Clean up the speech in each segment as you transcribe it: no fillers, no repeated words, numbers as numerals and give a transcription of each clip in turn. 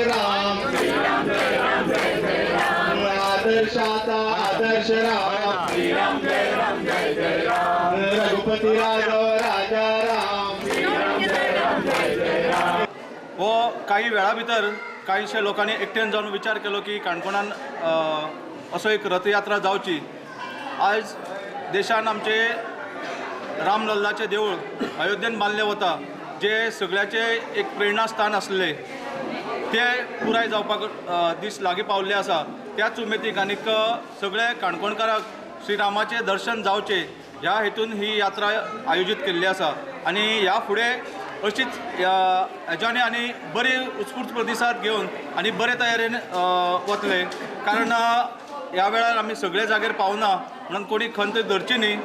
जय राम, आदर्शाचा आदर्श राम, रघुपती राघव राजा राम. हो काही वेळा भितर कांयशे लोकांनी एकटेन जावन विचार केलो की काणकोणान असो एक रथयात्रा जावची. आयज देशान आमचे रामलल्लाचें देवूळ अयोध्येन बांदलें वता, जें सगळ्याचें एक प्रेरणास्थान आसलें, तें पुराय जावपाक दीस लागीं पावल्ले आसा. त्याच उमेदीक आनीक सगळे काणकोणकारांक श्रीरामाचें दर्शन जावचें ह्या हेतून ही यात्रा आयोजीत केल्ली आसा. आनी ह्या फुडें अशीच हेज्यानी आनी बरी उत्स्फूर्त प्रतिसाद घेवन आनी बरे तयारेन वतले, कारण ह्या वेळार आमी सगळे जाग्यार पावना म्हणून कोणी खंत धरची न्ही.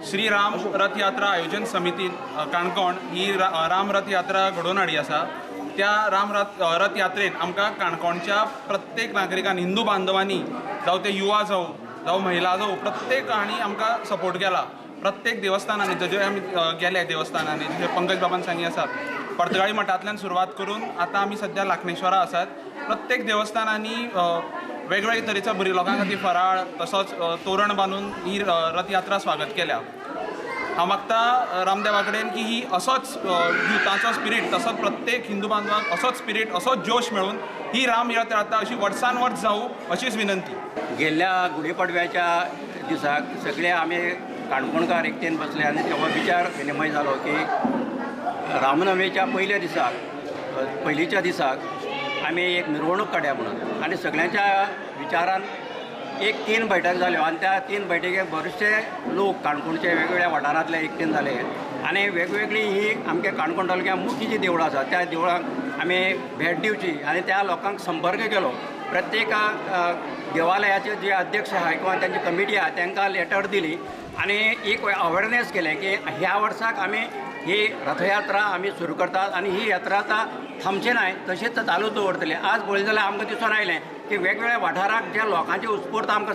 श्री राम रथ यात्रा आयोजन समितीन काणकोण ही राम रथ यात्रा घडोवन हाडली आसा. त्या राम रथ यात्रेन आमकां काणकोणच्या प्रत्येक नागरिकान, हिंदू बांधवांनी, जावं ते युवा जावं, जावं महिला जावं, प्रत्येक हांणी आमकां सपोर्ट केला. प्रत्येक देवस्थानांनी जशें आमी गेले देवस्थानांनी, जशें पंकज बाबान सांगी आसा, पर्तगाळी मठांतल्यान सुरवात करून आतां आमी सद्या लाखणेश्वरा आसात. प्रत्येक देवस्थानांनी वेगवेगळे तरेचो भुरग्यां लोकां खातीर फराळ तसोच तोरण बांदून ही रथयात्रा स्वागत केल्या. हांव मागता रामदेवा कडेन की ही असोच युथाचो स्पिरीट, तसोच प्रत्येक हिंदू बांधवाक असोच स्पिरीट, असोच जोश मेळून ही राम यात्रा अशी वर्सान वर्स जावं अशीच विनंती. गेल्ल्या गुढीपाडव्याच्या दिसाक सगळे आमी काणकोणकार एकटेन बसले आनी तेव्हा विचार विनिमय जालो की रामनवमीच्या पयल्या दिसाक, पयलींच्या दिसाक आमी एक मिरवणूक काडया म्हणून. आनी सगळ्यांच्या विचारान एक 3 बैठक जाल्यो आनी त्या 3 बैठकेक बरेचशे लोक काणकोणचे वेगवेगळ्या वाठारांतले एकटेन जाले आनी वेगवेगळी ही आमच्या काणकोण तालुक्यांत मुख्य जी देवळां आसा त्या देवळांक आमी भेट दिवची आनी त्या लोकांक संपर्क केलो. प्रत्येक देवालयाचे जे अध्यक्ष आहा किंवा तांची कमिटी आहा तांकां लेटर दिली आनी एक अवेरनेस केलें की ह्या वर्साक आमी ही रथयात्रा आमी सुरू करतात आनी ही यात्रा आतां थांबची नाय, तशेंच चालूच दवरतले. आज पळयत जाल्यार आमकां दिसून आयलें की वेगवेगळ्या वाठाराक ज्या लोकांचे उत्स्फूर्त आमकां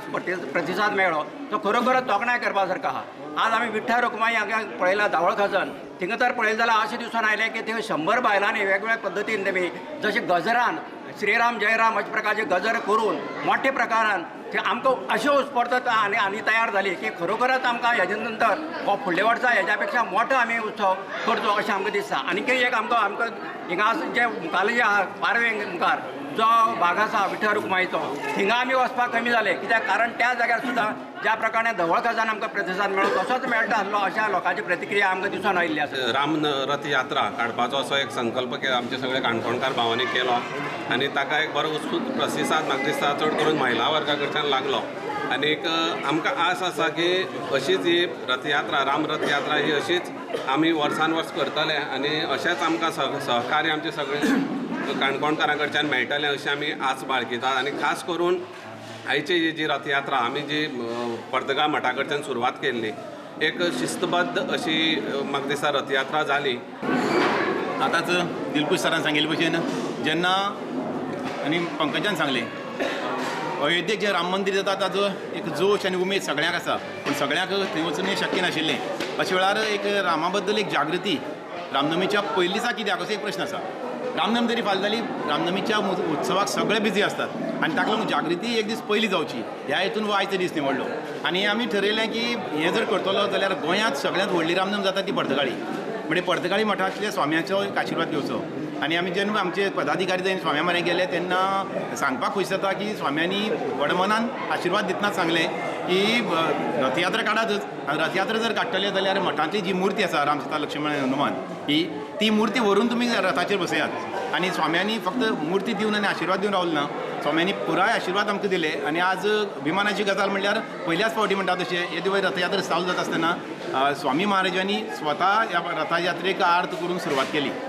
प्रतिसाद मेळ्ळो तो खरोखरच तोखणाय करपा सारको आहा. आज आमी विठ्ठल रुक्माई हांगा पळयला धावळ खाजन, थिंगा तर पळयलें जाल्यार अशें दिसून आयलें की थंय 100 बायलांनी वेगवेगळ्या पद्दतीन तेमी जशें गजरान श्रीराम जयराम अशा प्रकारचे गजर करून मोठ्या प्रकारान ते आमकां अशें उत्स्फूर्त आनी आनी तयार जाली की खरोखरच आमकां हेजे नंतर हो फुडल्या वर्सा हेज्या पेक्षा मोठो आमी उत्सव करचो अशें आमकां दिसता. आनीकय एक आमकां आमकां हिंगा जे मुखार जे आहा पारवे मुखार जो भाग आसा विठ्ठल रुक्माईचो, थिंगा आमी वचपाक कमी जाले कित्याक कारण त्या जाग्यार सुद्दां ज्या प्रकारे धवळ खाजान आमकां प्रतिसाद मेळ्ळो तसोच मेळटा आसलो अशा लोकांची प्रतिक्रिया आमकां दिसून आयिल्ली आसा. राम रथ यात्रा काडपाचो असो एक संकल्प आमचे सगळे काणकोणकार भावांनी केलो आनी ताका एक बरो उत्स्फूर्त प्रतिसाद म्हाका दिसता चड करून महिला वर्गा कडच्यान लागलो. आनीक आमकां आस आसा की अशीच ही रथयात्रा, राम रथयात्रा ही अशीच आमी वर्सान वर्स करतले आनी अशेंच आमकां सहकार्य आमचे सगळे काणकोणकारां कडच्यान मेळटलें अशें आमी आस बाळगितात. आनी खास करून आयची ही जी रथयात्रा आमी जी पर्तगाळ मठा कडच्यान सुरवात केल्ली, एक शिस्तबद्ध अशी म्हाका दिसता रथयात्रा जाली. आतांच दिलकुश सरान सांगिल्ले भशेन जेन्ना आनी पंकजान सांगलें अयोध्येक जें राम मंदीर जाता ताजो एक जोश आनी उमेद सगळ्यांक आसा, पूण सगळ्यांक थंय वचून शक्य नाशिल्लें. अशा वेळार एक रामा बद्दल एक जागृती रामनमीच्या पयलीं दिसा कित्याक असो एक प्रश्न आसा. रामनमी तरी फाल्यां जाली, रामनमीच्या उत्सवाक सगळे बिजी आसतात आनी ताका लागून जागृती एक दीस पयलीं जावची ह्या हेतून हो आयचो दीस निवडलो. आनी आमी ठरयलें की हें जर करतलो जाल्यार गोंयांत सगळ्यांत व्हडली रामनम जाता ती पर्तगाळी, म्हणजे पर्तगाळी मठांतल्या स्वाम्याचो एक आशिर्वाद घेवचो. आनी आमी जेन्ना आमचे पदाधिकारी जेन्ना स्वाम्या म्हऱ्यान गेले तेन्ना सांगपाक खोशी जाता की स्वाम्यांनी व्हड मनान आशिर्वाद दितना सांगलें की रथयात्रा काडातच आनी रथयात्रा जर काडटले जाल्यार मठांतली जी मुर्ती आसा राम सीता लक्ष्मण हनुमान ही ती मुर्ती व्हरून तुमी रथाचेर बसयात. आनी स्वाम्यांनी फक्त मुर्ती दिवन आनी आशिर्वाद दिवन रावले ना, स्वाम्यांनी पुराय आशिर्वाद आमकां दिले. आनी आज अभिमानाची गजाल म्हणल्यार पयल्याच फावटी म्हणटा तशें येदी वयर रथयात्रा चालू जाता आसतना स्वामी महाराजांनी स्वता ह्या रथयात्रेक आर्त करून सुरवात केली.